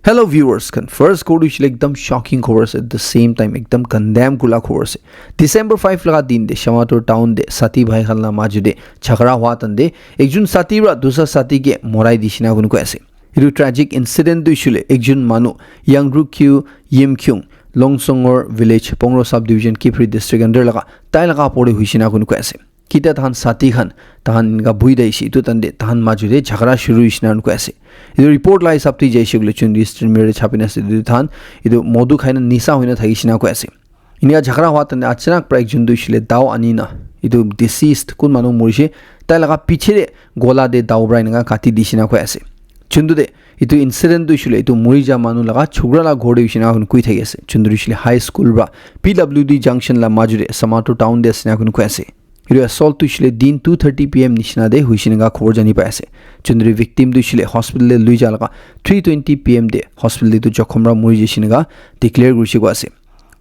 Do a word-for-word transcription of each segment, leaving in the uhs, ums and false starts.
Hello viewers khan, first khobor tu hoishe le ekdam shocking khobor ase, at the same time ekdam condemn kura la khobor ase. December five laga din te Shamator town te sati bhai khan la maju te jhagara hua tan te ekjon sati para dusra sati ke morai dishi na koi kena koi ase. Etu tragic incident tu hoishe le ekjon manu Yangrukyu Yimkyung, Longsongor village, Pongro subdivision, Kiphire district under laga, tai laga opor te hoishe na koi kena koi ase. Kitia tahan sati khan, tahan enika buhi thakishe, etu time te tahan maju te jhagara shuru hoishe na koi ase. Etu report la hisab te jaishe koile chun Eastern Mirror te chapi na ase, etu tahan etu modu khai na nisa hoi na thakishe na koi ase. Enika jhagara hua time te achanak para ekjon tu hoishe le dao ani na, etu deceased kun manu morishe, tai laga piche te gola te dao para enika kati dishi na koi ase. Chuntu te etu incident tu hoishe le etu muri ja manu laga chokra la ghor te hoishe na koi thaki ase. Chuntu hoishe le high school para P W D junction la maju te Shamator town te ase na koi ase. Etu assault tu hoishe le din two thirty P M nishina te hoishe enika khobor jani pai ase. Chundri victim tu hoishe le hospital te lui ja laga three twenty P M te hospital te tu jokhom para muri jaishe enika declare kurishe koi ase.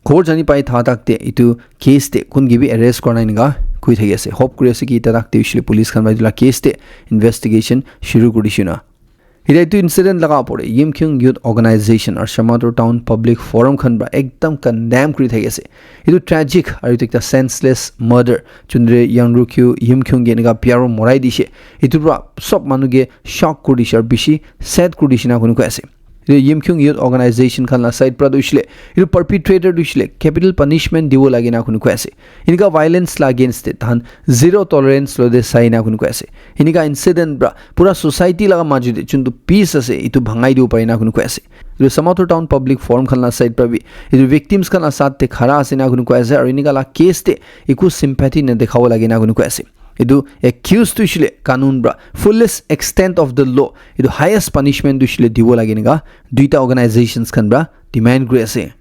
Khobor jani pai tha tak te etu case te kun ke bi arrest kora nai enika koi thaki ase. Hope kuri ase ki etia tak te hoishe le police khan para etu la case te investigation shuru kuri dishe na. Etia etu incident laga opor te Yimkyung Youth Organization aru Shamator Town Public Forum khan para ekdam condemn kuri thaki ase. Etu tragic aru etu ekta senseless murder, chundre Yangrukyu Yimkyung ke enika pyaro morai dishe. Etu para sob manu ke shock kuri dishe aru bishi sad kuri dishe na koi kena koi ase. Etu Yimkyung Youth Organization khan la side para tu hoishe le etu perpetrator tu hoishe le capital punishment dibo lage na koi kena koi ase. Enika violence la against te tahan zero tolerance lo de sai na koi kena koi ase. Enika incident para pura society laga maju te chuntu peace ase, etu bhangai dibo pare na koi kena koi ase. Etu Shamator Town Public Forum khan la side para bi etu victims khan la saath te khara ase na koi kena koi ase, aru enika la case te eku sympathy na dekhabo lage na koi kena koi ase. Etu accused tu hoishe le kanun para fullest extent of the law, etu highest punishment tu hoishe le dibo lage enika duita organizations khan para demand kuri ase.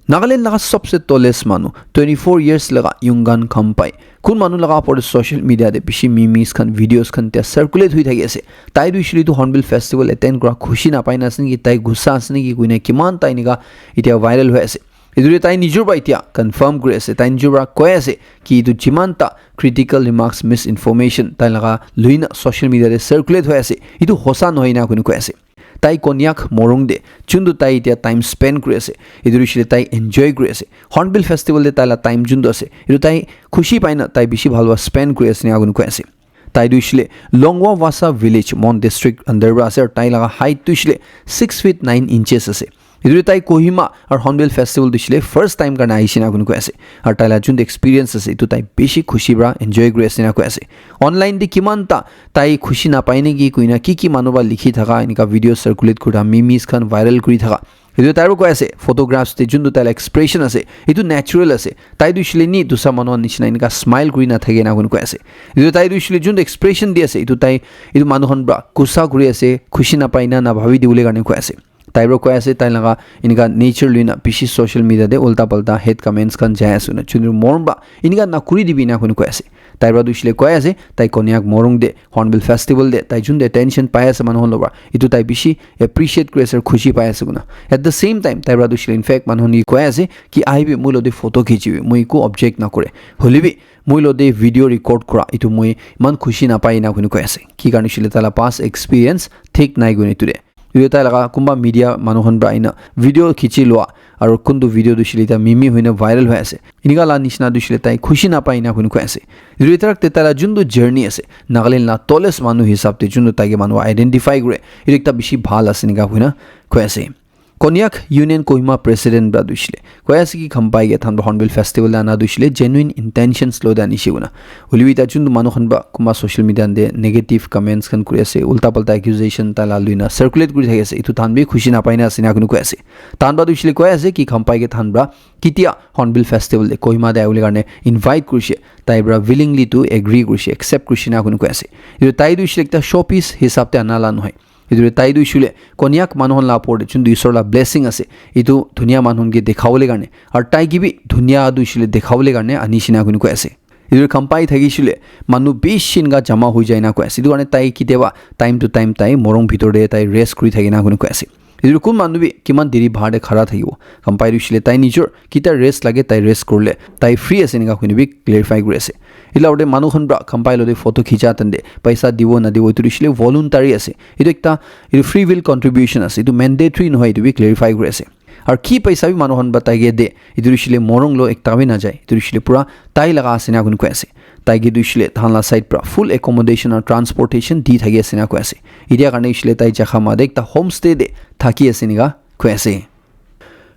Nagaland laga sobse tallest manu, twenty-four years laga Yungan Khampai. Kun manu laga opor te social media te bishi memes khan, videos khan etia circulate hoi thaki ase. Tai tu hoishe le tu Hornbill Festival attend kura khushi na pai na ase naki, tai gussa ase naki koi kena kiman tai enika etia viral hoi ase. Etu te tai nijor para etia confirm kuri ase, tai nijor para koi ase ki etu jiman ta critical remarks, misinformation tai laga lui na social media te circulate hoi ase, etu hosa nohoi na koi kena koi ase. Tai Konyak morung te chuntu tai etia time spend kuri ase, etu hoishe le tai enjoy kuri ase. Hornbill Festival te tai la time chuntu ase, etu tai khushi pai na tai bishi bhal para spend kuri ase enika koi kena koi ase. Tai tu hoishe le Longwa Wasa village, Mon district under para ase, aru tai laga height tu hoishe le six feet nine inches ase. Etu te tai Kohima aru Hornbill Festival tu hoishe le first time karne ahishe enika koi kena koi ase. Aru tai la chuntu experience ase, etu tai bishi khushi para enjoy kuri ase enika koi ase. Online te kiman ta tai khushi na pai naki koi kena ki ki manu para likhi thaka enika video circulate kura, memes khan viral kuri thaka. Etu tai para koi ase, photographs te chuntu tai la expression ase, etu natural ase. Tai tu hoishe le ni dusra manu khan nishina enika smile kuri na thake enika koi kena koi ase. Etu tai tu hoishe le chuntu expression di ase, etu tai etu manu khan para gussa kuri ase, khushi na pai na, na bhabi dibo le karne koi ase. Tai para koi ase, tai laga enika nature lui na bishi social media te ulta palta hate comments khan jai ase na. Chundri morung para enika na kuri dibi enika koi kena koi ase. Tai para tu hoishe le koi ase, tai Konyak morung te Hornbill Festival te tai chuntu attention pai ase manu khan lo para, etu tai bishi appreciate kuri ase aru khushi pai ase koi kena. At the same time, tai para tu hoishe le in fact manu khan ke koi ase ki ahibi moi lo te photo khichibi, moi eku object na kore. Hoile bi moi lo te video record kura, etu moi iman khushi na pai enika koi kena koi ase. Ki karne hoishe le tai la past experience thik nai koi kena etu te. Etu tai laga kunba media manu khan para ahina video khichi lua, aru kuntu video tu hoishe le etia meme hoi na viral hoi ase. Enika la nishina tu hoishe le tai khushi na pai enika koi kena koi ase. Etu etia te tai la chuntu journey ase, Nagaland la tallest manu hisab te chuntu tai ke manu identify kure, etu ekta bishi bhal ase enika koi kena koi ase. Konyak Union Kohima President para tu hoishe le koi ase ki Khampai ke tahan para Hornbill Festival te ana tu hoishe le genuine intentions lo te anishe koi kena. Hoile bi etia chuntu manu khan para kunba social media te negative comments khan kuri ase, ulta palta accusation tai la lui na circulate kuri thaki ase, etu tahan bi khushi na pai na ase enika koi kena koi ase. Tahan para tu hoishe le koi ase ki Khampai ke tahan para kitia Hornbill Festival te Kohima te ahibole karne invite kurishe, tai para willingly tu agree kurishe, accept kurishe enika koi kena koi ase. Etu tai tu hoishe le ekta showpiece hisab te ana la nohoi. Etu te tai tu hoishe le Konyak manu khan la opor te chuntu Isor la blessing ase, etu dunia manu khan ke dekhabole karne, aru tai ke bi dunia tu hoishe le dekhabole karne anishe enika koi kena koi ase. Etu te Khampai thakishe le manu bishi enika jama hoi jai enika koi ase. Etu karne tai kitiaba time to time tai morung bhitor te tai rest kuri thake enika koi kena koi ase. Etu kun manu bi kiman deri bahar te khara thakibo? Kampai tu shile tai nijor kita rest lage, tai rest kurle tai free ase enika kuni bi clarify kuri ase. Ila ode manu khan pra kampai lo de photo khicha tande paisa dibo na dibo, etu tu shile voluntary ase. Etu ekta, etu free will contribution ase, etu mandatory nohoi, etu bi clarify kuri ase. Aru ki paisa bi manu khan pra tai ke de, etu tu shile morung lo ekta bi na jai, etu tu shile pura tai laga ase na kuni koi ase. Tai ke tu shile than la side pra full accommodation aru transportation di thaki ase na koi ase. Etia karne shile tai jakha ma de ekta homestay de thaki ase enika koi ase.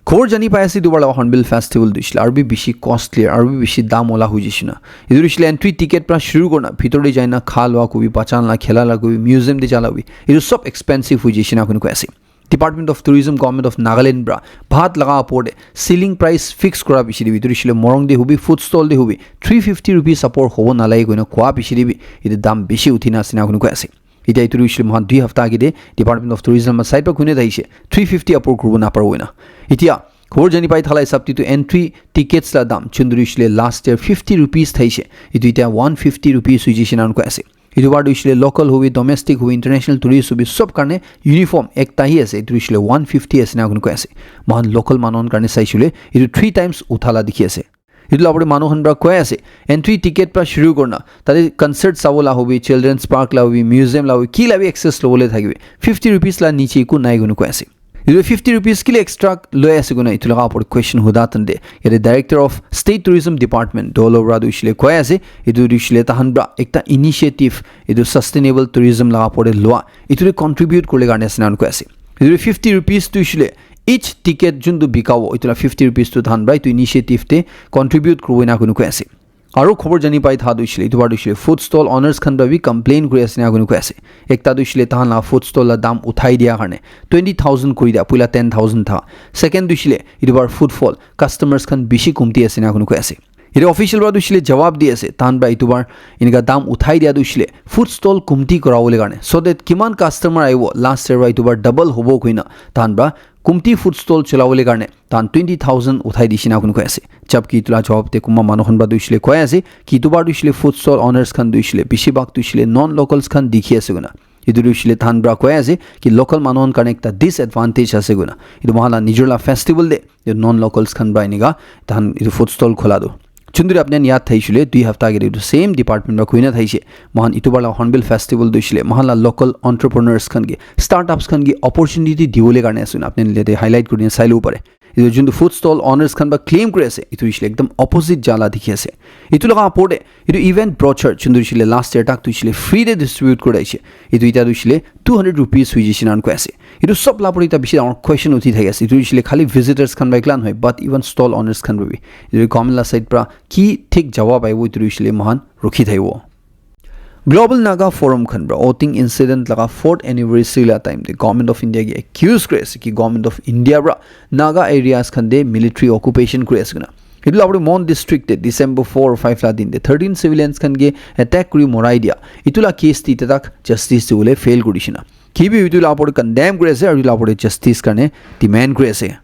Khobor jani pai ase, etu bar la Hornbill Festival tu shile aru bi bishi costly, aru bi bishi dam wala hoi jishe na. Etu tu shile entry ticket pra shuru kurna bhitor te jaina kha lua kobi, bachan la khela la kobi, museum te jala kobi, etu sob expensive hoi jishe na kuni koi ase. Department of Tourism, Government of Nagaland pra bhat laga opor te ceiling price fix kura bishi de bi, etu tu shile morung de hobi, food stall de hobi, three fifty rupees apor hobo nalage koina koa bishi de bi, etu dam bishi uthi na ase na kuni koi ase. Etia etu tu shile mohan dui hafta age de Department of Tourism la side pra kuni thaishe, three fifty apor kuribo naparo koina. Etia khobor jani pai thala hisab te tu entry tickets la dam chunduri shile last year fifty rupees thaishe, etu etia one fifty rupees hoi jishe na koi ase. Etu bar tu shile local hobi, domestic hobi, international tourist hobi, sob karne uniform ekta hi ase, etu shile one fifty ase na kuni koi ase. Mohan local manu khan karne sai shile etu three times uthala dikhi ase. Etu la opor te manu khan pra koi ase, entry ticket pra shuru kurna tate concert sabo la hobi, children's park la hobi, museum la hobi, ki la bi access lobole thakibi, fifty rupees la niche eku nai kuni koi ase. Etu fifty rupees kile extra loi ase koina etu laga opor question huda tante, yate Director of State Tourism Department Dolo pra tu shile koi ase, etu tu shile tahan pra ekta initiative, etu sustainable tourism laga opor te lua, etu te contribute kurle karne ase na koi ase. Etu fifty rupees tu shile each ticket jun tu bikabo, etu la fifty rupees tu tahan pra etu initiative te contribute kuribo na kuni koi ase. Aru khobor jani pai tha tu shile, etu bar tu shile food stall owners khan pra bi complain kuri ase na kuni koi ase. Ekta tu shile tahan la food stall la dam uthai dia karne twenty thousand kuri dia, puila ten thousand tha. Second tu shile, etu bar footfall, customers khan bishi kumti ase na kuni koi ase. Etu official pra tu shile jawab di ase, tahan pra etu bar enika dam uthai dia tu shile food stall kumti kura bole karne, so that kiman customer aibo, last year pra etu bar double hobo koina tahan pra kumti food stall chola bole karne tahan twenty thousand uthai dishe na kuni koi ase. Jabki etu la jawab te kunba manu khan pra tu shile koi ase ki etu bar tu shile food stall owners khan tu shile bishi bhag tu shile non locals khan dikhi ase koina. Etu tu shile tahan pra koi ase ki local manu khan karne ekta disadvantage ase koina. Etu mohan la nijor la festival de, etu non locals khan pra enika tahan etu food stall khola tu. Chunduri apni khan yad thaishe le, dui hafta age de etu same department pra koi na thaishe. Mohan etu bar la Hornbill Festival tu shile mohan la local entrepreneurs khan ke, startups khan ke opportunity dibole karne ase koina apni khan yate highlight kuri na sai lobo pare. Etu juntu food stall owners khan pra claim kuri ase, etu hoishile ekdam opposite jala dikhi ase. Etu laga opor te etu event brochure juntu hoishile last year tak tu hoishile free te distribute kuri ase. Etu etia tu hoishile two hundred rupees hoi jishe na koi ase. Etu sob la opor te ekta bishi dangor question uthi thaki ase. Etu hoishile khali visitors khan pra ekla nohoi, but even stall owners khan pra bi. Etu government la side pra ki thik jawab aibo, etu hoishile mohan rukhi thakibo. Global Naga Forum khan pra Oting incident laga fourth anniversary la time te Government of India ke accuse kuri ase ki Government of India pra Naga areas khan te military occupation kuri ase koina. Etu la opor te Mon district te December four five la din te thirteen civilians khan ke attack kuri morai dia, etu la case te etia tak justice dibole fail kuri dishe na. Ki bi etu la opor te condemn kuri ase aru etu la opor te justice karne demand kuri ase.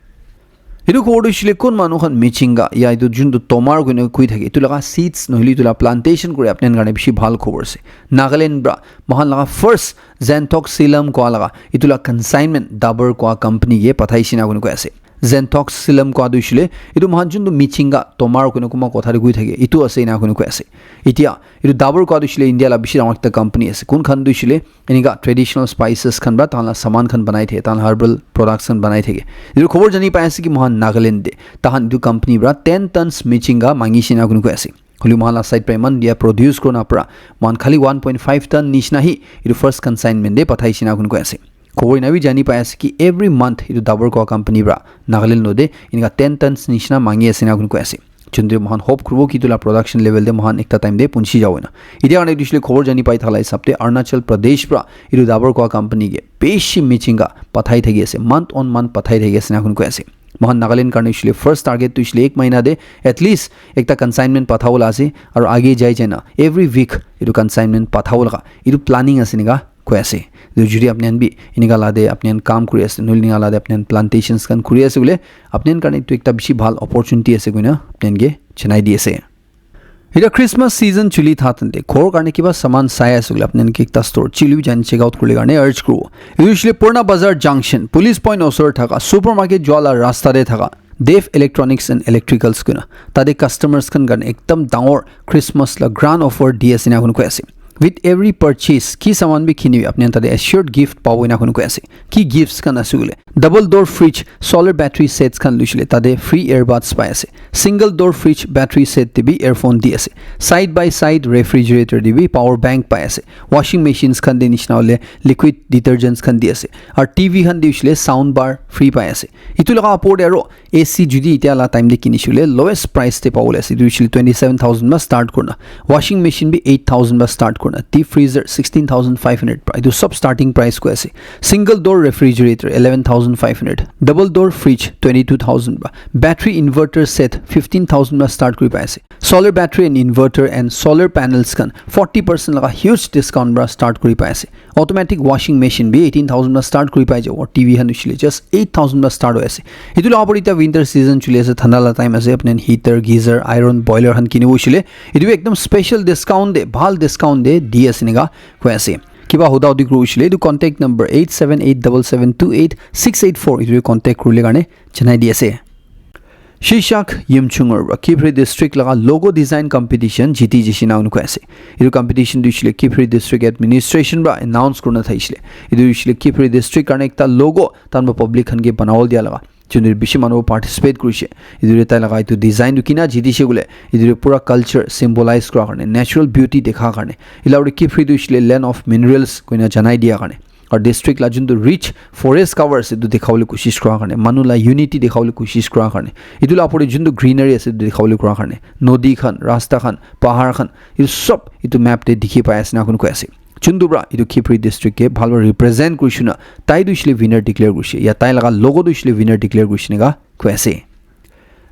Etu khobor tu hoishile kun manu khan Michinga ya etu juntu Tomar koina koi thake, etu laga seeds nohole etu la plantation kore apni khan karne bishi bhal khobor ase. Nagaland pra mohan laga first Xanthox Xylem koa laga etu la consignment Dabur koa company ke pathaishe na koi ase. Xanthox Xylem koa tu hoishile etu mohan juntu Michinga Tomar koina kunba kotha te koi thake, etu ase na koi ase. Etia etu Dabur koa tu hoishile India la bishi dangor ekta company ase. Kun khan tu hoishile enika traditional spices khan pra tahan la saman khan banai thake, tahan la herbal products khan banai thake. Etu khobor jani pai ase ki mohan Nagaland te tahan etu company pra ten tons Michinga mangishe na koi ase. Holi mohan la side pra eman dia produce kura na pra mohan khali one point five ton nishina hi etu first consignment te pathaishe na koi ase. Khobor ena bi jani pai ase ki every month etu Dabur koa company pra Nagaland lo te enika ten tons nishina mangi ase na koi ase. Juntu mohan hope kuribo ki etu la production level te mohan ekta time te punchi jabo na. Etia karne etu hoishile khobor jani pai thala hisab te Arunachal Pradesh pra etu Dabur koa company ke bishi Michinga pathai thaki ase, month on month pathai thaki ase na koi ase. Mohan Nagaland karne hoishile first target tu hoishile ek mahina te at least ekta consignment pathabo la ase, aru age jai jai na every week etu consignment pathabo laga etu planning ase enika koi ase. Etu jodi apni khan bi enika la te apni khan kam kuri ase, nohole enika la te apni khan plantations khan kuri ase bole, apni khan karne etu ekta bishi bhal opportunity ase koina apni khan ke janai di ase. Ita Christmas season chuli thatan de ghor karne kiba saman sai ase koile apni khan ke ekta store chili bi jan check out kurle karne urge kuru. Usually Purna Bazar Junction, Police Point osor thaka supermarket jua la rasta de thaka Dev Electronics and Electricals kuna. Tade customers khan karne ekdam dangor Christmas la grand offer di ase na koi ase. With every purchase, ki saman bi kinibi apni khan tade assured gift pabo ena koi ase. Ki gifts khan ase koile, double door fridge, solar battery sets khan lushile tade free earbuds pai ase. Single door fridge battery set te bi earphone di ase. Side by side refrigerator te bi power bank pai ase. Washing machines khan de nishina hole liquid detergents khan di ase. Ar T V khan de ushile sound bar free pai ase. Itu laga apor de aro A C judi itia la time de kinishile lowest price te pabole ase. Itu ushile twenty seven thousand ma start kurna. Washing machine bi eight thousand pa start kurna, deep freezer sixteen thousand five hundred pa. Itu sob starting price koi ase. Single door refrigerator eleven thousand five hundred, double door fridge twenty two thousand pa, battery inverter set fifteen thousand pa start kuri pai ase. Solar battery and inverter and solar panels khan forty percent laga huge discount pa start kuri pai ase. Automatic washing machine bi eighteen thousand pa start kuri pai jabo. T V khan ushile just eight thousand pa start hoi ase. Itu la apor ita winter season chuli ase, thanda la time ase, apni heater, geyser, iron, boiler khan kinibo ushile itu bi ekdam special discount de, bhal discount de di ase nega koi ase. Kiba huda hudi kuru ushile itu contact number eight seven eight double seven two eight six eight four itu contact kurle karne janai di ase. Shishak Yimchungur wa Kiphire district laga logo design competition jiti jishina unu koi ase. Itu competition du ushile Kiphire district administration ba announce kurna thaisile. Itu ushile Kiphire district karne ekta logo tan ba public khan ke banawol dia laga. Junduri bishi manu participate kurishe. Idure tai laga itu design tu kina jiti she gule. Idure pura culture symbolize kura karne, natural beauty dekha karne. Ila uri Kiphire tu ishile land of minerals koina janai dia karne. Aru district la juntu rich forest cover ase itu dekha bole kushish kura karne. Manu la unity dekha bole kushish kura karne. Itu la apore juntu greenery ase itu dekha bole kura karne. Nodi khan, rasta khan, pahar khan, itu sob itu map te dikhi pai ase na kun koi ase. Chundubra itu Kiphire district ke bhal para represent kurishe na tai tu ishile winner declare kurishe ya tai laga logo tu ishile winner declare kurishe nega koi ase.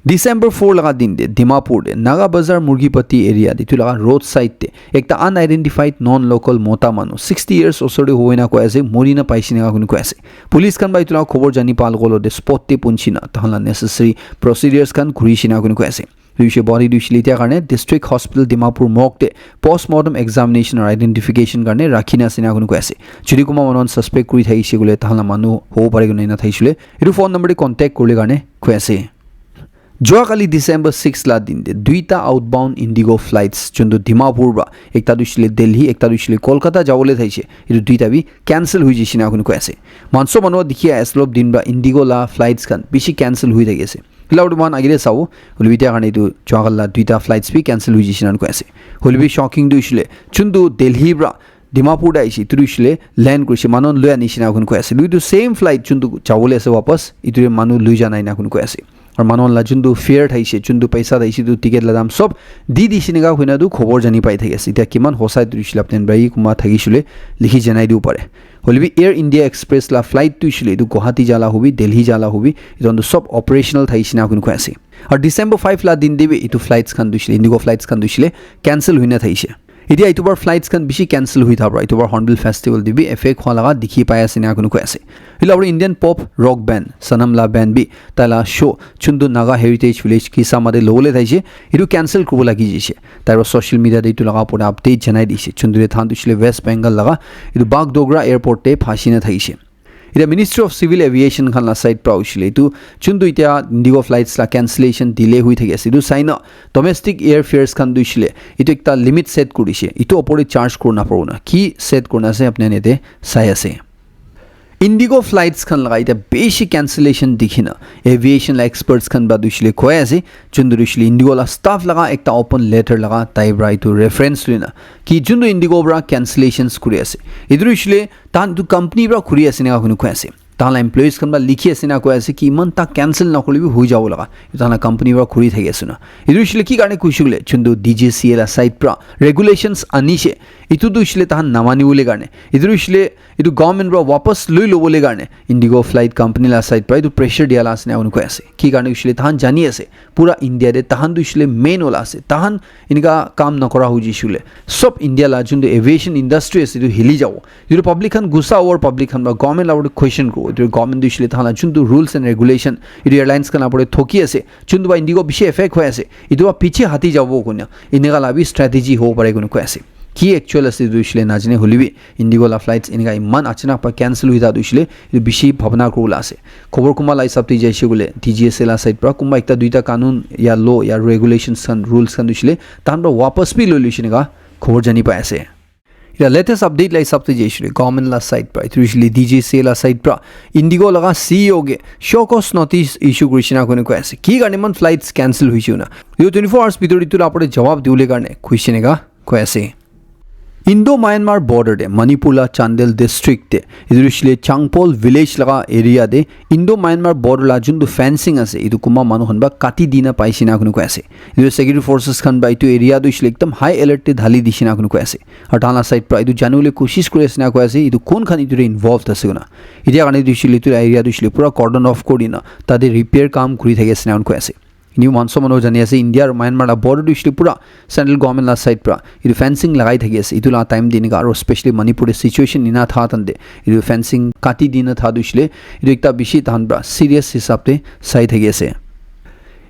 December four laga din te Dimapur te Naga Bazar Murgipati area te itu laga road side te ekta unidentified non local mota manu sixty years osor te hoina koi ase mori na paishe nega koi ase. Police khan ba itu laga khobor jani pa logolo te spot te punchi na tahan la necessary procedures khan kurishe nega koi ase. Duishe body duishe litia karne district hospital Dimapur morgue te postmortem examination or identification karne rakhina ase na koi ase. Jodi kuma manu suspect kuri thaishe gule tahan la manu hobo pare koi na thaishe le itu phone number te contact kurle karne koi ase. Jua kali December six la din te duita outbound Indigo flights juntu Dimapur ba ekta duishe le Delhi ekta duishe le Kolkata jabole thaishe itu duita bi cancel hui jishe na koi ase. Manso manu dikhi ase lop din ba Indigo la flights khan bishi cancel hui thaki ase. Hila utu mohan agire sabo, hoilebi itia karne etu jua kali la duita flights bi cancel hoi jishe na koi ase. Hoilebi shocking tu ishile, chuntu Delhi pra Dimapur ta aishe, etu tu ishile land kurishe, manu khan loi anishe na koi ase. Etu same flight chuntu jabole ase wapas, etu te manu loi ja nai na koi ase. Aru manu khan la chuntu fare thaishe, chuntu paisa thaishe, etu ticket la dam sob di dishe neka koina tu khobor jani pai thaki ase. Itia kiman hosa etu ishile apni khan para hi kunba thakishe le likhi janai dibo pare. Hoilebi Air India Express la flight tu ishile etu Guwahati jala hobi, Delhi jala hobi, etu khan tu sob operational thaishe na koi ase. Aru December five la din te bi etu flights khan tu ishile, Indigo flights khan tu ishile cancel hoina thaishe. Itia etu bar flights khan bishi cancel hoi thaka para etu bar Hornbill Festival te bi effect hua laga dikhi pai ase na koi ase. Hila aru Indian pop rock band Sanam la band bi tai la show chuntu Naga Heritage Village Kisama te lobole thaishe, etu cancel kuribo lagi jishe. Tai para social media te etu laga opor te update janai dishe. Chuntu te than tu ishile West Bengal laga etu Bagdogra airport te phasi na thaishe. Etia Ministry of Civil Aviation khan la side pra hoishile etu chuntu etia Indigo flights la cancellation delay hui thaki ase etu sai na domestic airfares khan tu hoishile etu ekta limit set kuri dishe, etu opor te charge kuri na paribo na ki set kurina ase apni khan yate sai ase. Indigo flights khan laga etia bishi cancellation dikhi na aviation la experts khan para tu hoishile koi ase, chuntu tu hoishile Indigo la staff laga ekta open letter laga tai para etu reference loi na ki chuntu Indigo para cancellations kuri ase etu tu hoishile tahan etu company para khuri ase neka koi ase. Tahan la employees khan para likhi ase na koi ase ki iman ta cancel na kurle bi hoi jabo laga. Etu tahan la company para khuri thaki ase na. Etu hoishile ki karne koishe koile chuntu D G C A la side para regulations anishe. Etu tu hoishile tahan namani bole karne. Etu hoishile etu government para wapas loi lobole karne Indigo flight company la side para etu pressure dia la ase na koi ase. Ki karne hoishile tahan jani ase. Pura India te tahan tu hoishile main wala ase. Tahan enika kam nakora hoi jishe koile sob India la juntu aviation industry ase etu hili jabo. Etu public khan gussa hobo, public khan para government la opor te question kuribo. Etu government tu hoishe le tahan la juntu rules and regulation, etu airlines khan la opor te thoki ase, juntu ba Indigo bishi effect hoi ase, etu ba piche hati jabo koina, eneka la bi strategy hobo pare koina koi ase. Ki actual ase etu hoishe le najane hoile bi, Indigo la flights eneka iman achanak pa cancel hoi thaka tu hoishe le, etu bishi bhabna kuribola ase. Khobor kunba la hisab te jaise koile, D G S A la side pra kunba ekta duita kanun ya law ya regulations khan, rules khan tu hoishe le, tahan pra wapas bi loi loishe eneka khobor jani pai ase. Etia latest update la hisab te jaise koile, government la side pra, etu hoishe le D G S A la side pra, Indigo laga C E O ke show cause notice issue kurishe na koina koi ase. Ki karne iman flights cancel hoishe koina. Etu twenty-four hours bhitor etu la opor te jawab dibole karne koishe eneka koi ase. Indo-Myanmar border te, Manipur la Chandel district te, etu hoishe le Changpol village laga area te, Indo-Myanmar border la juntu fencing ase, etu kunba manu khan pra kati dina paishe na koina koi ase. Etu security forces khan pra etu area tu hoishe le ekdam high alert te dhali dishe na koina koi ase. Aru tahan la side pra etu janiwole koshish kuri ase na koi ase, etu kun khan etu te involved ase koina. Etia karne tu hoishe le etu area tu hoishe le pura cordon off kuri dina, tate repair kam kuri thaki ase na koi ase. Eni moikhan sob manu jani ase, India aru Myanmar la border tu hoishe le pura central government la side pra etu fencing lagai thaki ase. Etu la time te eneka aru specially Manipur te situation ena tha tan te etu fencing kati dina tha tu hoishe le etu ekta bishi tahan pra serious hisab te sai thaki ase.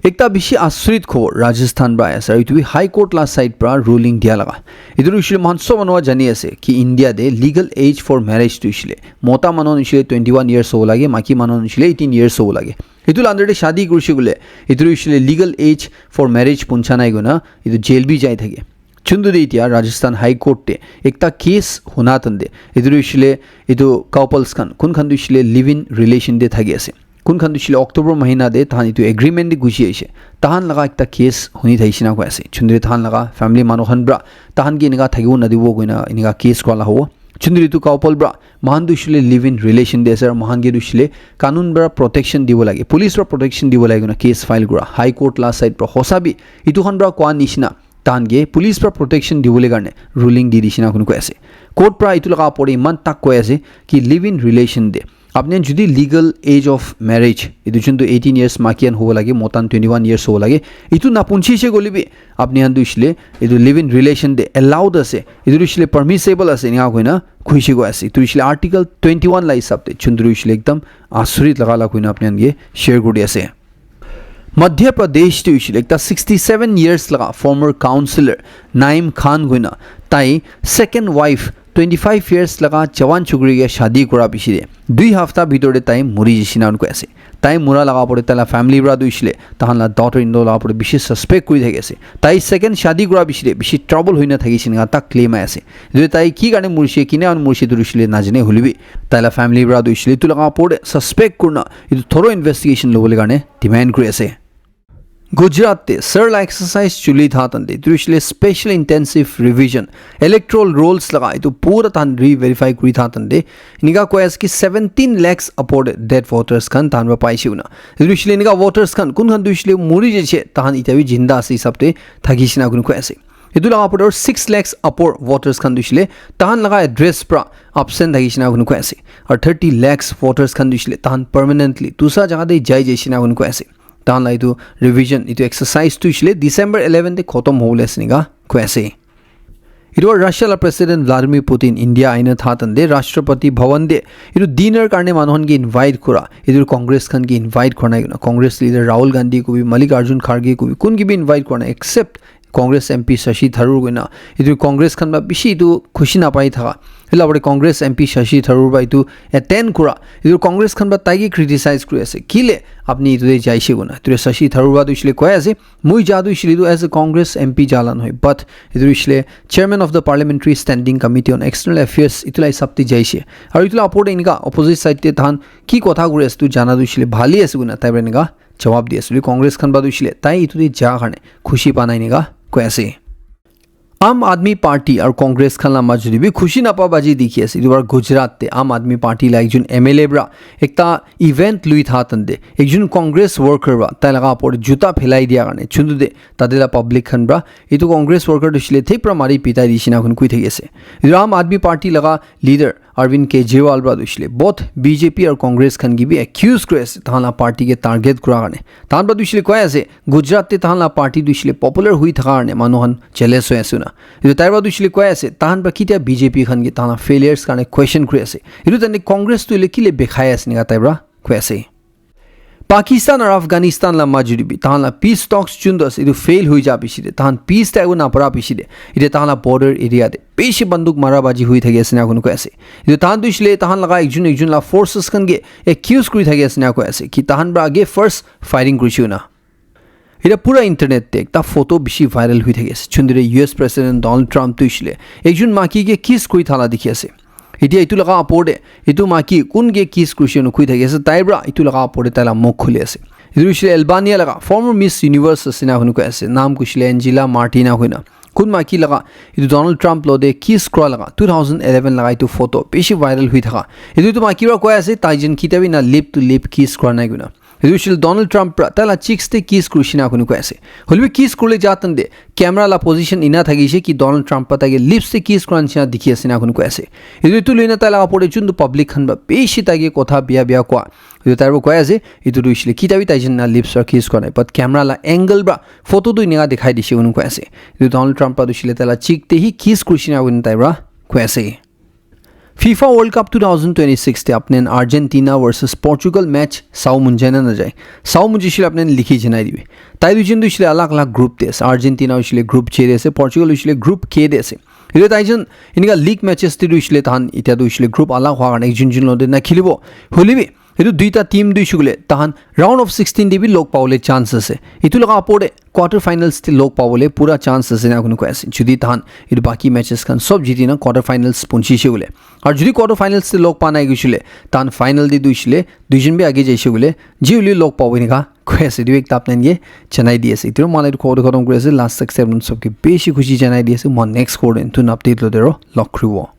Ekta bishi asrit khobor Rajasthan pra ahi ase, aru etu bi High Court la side pra ruling dia laga. Etu tu hoishe le moikhan sob manu jani ase ki India te legal age for marriage tu hoishe le mota manu hoishe le twenty-one years hobo lage, maiki manu hoishe le eighteen years hobo lage. Etu la under te shadi kurishe koile, etu tu hoishe le legal age for marriage puncha nai koina, etu jail bi jai thake. Chuntu de etia Rajasthan High Court te ekta case huna tande, etu tu hoishe le etu couples khan, kun khan tu hoishe le live-in relation te thaki ase. Kun khan tu hoishe le October mahina te tahan etu agreement te gushi aishe. Tahan laga ekta case huni thakishe na koi ase. Chuntu de tahan laga family manu khan pra tahan ke eneka thakibo nadibo koina eneka case kura la hobo. Chuntu de etu couple pra moikhan tu hoishe le live-in relation te ase, aru moikhan ke tu hoishe le kanun pra protection dibo lage, police pra protection dibo lage koina case file kura. High Court la side pra hosa bi etu khan pra koa nishina tahan ke police pra protection dibole karne ruling di dishe na koina koi ase. Court pra etu laga opor te iman tak koi ase ki live-in relation te apni khan jodi legal age of marriage, etu juntu eighteen years maiki khan hobo lage, mota khan twenty-one years hobo lage, etu na punchise koile bi apni khan tu hoishe le etu live-in relation te allowed ase, etu tu hoishe le permissible ase, eneka koina koishe koi ase. Etu hoishe le Article twenty-one la hisab te juntu tu hoishe le ekdam asrit laga la koina apni khan ke share kuri di ase. Madhya Pradesh te hoishe le ekta sixty-seven years laga former councillor Naeem Khan koina tai second wife twenty-five years laga jawan chukri ke shadi kura piche te dui hafta bhitor te tai muri jishe na koi ase. Tai mura laga opor te tai la family pra tu hoishe le tahan la daughter in law la opor te bishi suspect kuri thaki ase. Tai second shadi kura piche te bishi trouble hoina thakishe eneka tak claim ahi ase. Etu tai ki karne murishe, kina karne murishe etu tu hoishe le najane hoile bi tai la family pra tu hoishe le etu laga opor te suspect kurina etu thorough investigation lobole karne demand kuri ase. Gujarat te sir la exercise chuli tha tande etu hoishe le special intensive revision electoral rolls laga etu pura tahan re-verify kuri tha tande eneka koi ase ki seventeen lakhs upor te dead voters khan tahan pra paishe koina. Etu hoishe le eneka voters khan kun khan tu hoishe le muri jaise, tahan etia bi jinda ase hisab te thakishe na koina koi ase. Etu laga opor te aru six lakhs upor voters khan tu hoishe le tahan laga address pra absent thakishe na koina koi ase. Aru thirty lakhs voters khan tu hoishe le tahan permanently dusa jaga te jai jaishe na koina koi ase. Tahan la etu revision, etu exercise tu hoishe le December eleven te khotom hobole ase eneka koi ase. Etu Russia la President Vladimir Putin India aina tha tande Rashtrapati Bhavan te etu dinner karne manu khan ke invite kura, etu Congress khan ke invite kura nai koina, Congress leader Rahul Gandhi ko bi, Mallikarjun Kharge ko bi, kun ke bi invite kura nai, except Congress M P Shashi Tharoor koina, etu Congress khan pra bishi etu khushi napai thaka. Etu la opor te Congress M P Shashi Tharoor pra etu attend kura, etu Congress khan pra tai ke criticize kuri ase. Kile apni etu te jaise koina. Etu te Shashi Tharoor pra tu hoishe le koi ase, moi ja tu hoishe le etu as a Congress M P ja la nohoi. But etu hoishe le chairman of the Parliamentary Standing Committee on External Affairs etu la hisab te jaise. Aru etu la opor te eneka opposite side te tahan ki kotha kuri ase etu jana tu hoishe le bhali ase koina tai pra eneka jawab di ase. Congress khan pra tu hoishe le tai etu te ja karne khushi pa nai eneka koi ase. Aam Aadmi Party aru Congress khan la majot te bi khushi napa baji dikhi ase. Etu bar Gujarat te Aam Aadmi Party la ekjon M L A pra ekta event lui tha tande ekjon Congress worker pra tai laga opor te juta phelai dia karne chuntu te tate la public khan pra etu Congress worker tu hoishe le thik pra mari pitai dishe na koina koi thaki ase. Etu Aam Aadmi Party laga leader Arvind Kejriwal para tu hoishe le both B J P aru Congress khan ke bi accuse kuri ase tahan la party ke target kura karne. Tahan para tu hoishe le koi ase Gujarat te tahan la party tu hoishe le popular hui thaka karne manu khan jealous hoi ase na. Etu tai para tu hoishe le koi ase tahan para kitia B J P khan ke tahan la failures karne question kuri ase. Etu tani Congress tu hoile kile bekhai ase nika tai para koi ase. Pakistan aru Afghanistan la majuri bi tahan la peace talks chun tu ase etu fail hui ja bishi de tahan peace tai na para bishi de ite tahan la border area de bishi banduk mara baji hui thaki ase na kunu koi ase. Etu tahan tu hoishe le tahan laga ekjun ekjun la forces khan ke accuse kuri thaki ase na koi ase ki tahan para age first firing kuri na. Ite pura internet te ekta photo bishi viral hui thaki ase chundire U S President Donald Trump tu hoishe le ekjun maki ke kiss kuri thala dikhi ase. Etia etu laga apor te etu maki kun ke kiss kurishe nukui thaki ase tai para etu laga apor te tai la muk khuli ase. Etu hoishe le Albania laga former Miss Universe ase na hunu koi ase naam kuishe le Angela Martina hoina kun maki laga etu Donald Trump lo de kiss kura laga two thousand eleven laga etu photo bishi viral hui thaka etu tu maki para koi ase tai jen kitia bi na lip to lip kiss kura nai koina. Etu hoishe le Donald Trump para tai la cheeks te kiss kurishe na kunu koi ase. Hoilebi kiss kurile ja tan de camera la position ina thakishe ki Donald Trump para tai ke lips te kiss kura nishina dikhi ase na kunu koi ase. Etu etu loina tai la apor te chun tu public khan para bishi tai ke kotha bia bia koa. Etu tai para koi ase etu tu hoishe le kitia bi tai jen na lips para kiss kura nai but camera la angle para photo tu inika dikhai dishe kunu koi ase. Etu Donald Trump para tu hoishe le tai la cheek te hi kiss kurishe na kunu tai para koi ase. FIFA World Cup two thousand twenty-six te apne Argentina versus Portugal match sao munjai na najai. Sao munjai shile apne likhi janai dibi. Tai duijon tu shile alag alag group te ase. Argentina hoishe le group J te ase, Portugal hoishe le group K te ase. Etu tai jon inika league matches te tu hoishe le tahan etia tu hoishe le group alag hua karne ekjun jun lo de na khilibo. Hoilebi etu duita team tu hoishe koile tahan round of sixteen te bi log pabole chance ase. Etu laga apor te quarter finals te log pabole pura chance ase na kunu koi ase. Jodi tahan etu baki matches khan sob jiti na quarter finals punchi she koile. Aru jodi quarter finals te log pa nai koishe le tahan final te tu hoishe le duijon bi age jaishe koile ji uli log pabo enika koi ase. Etu ekta apne ke janai di ase. Etu mane etu khobor khotom kuri ase. Last tak se apne sob ke bishi khushi janai di ase. Moi next khobor te tun update lo de ro log kuribo.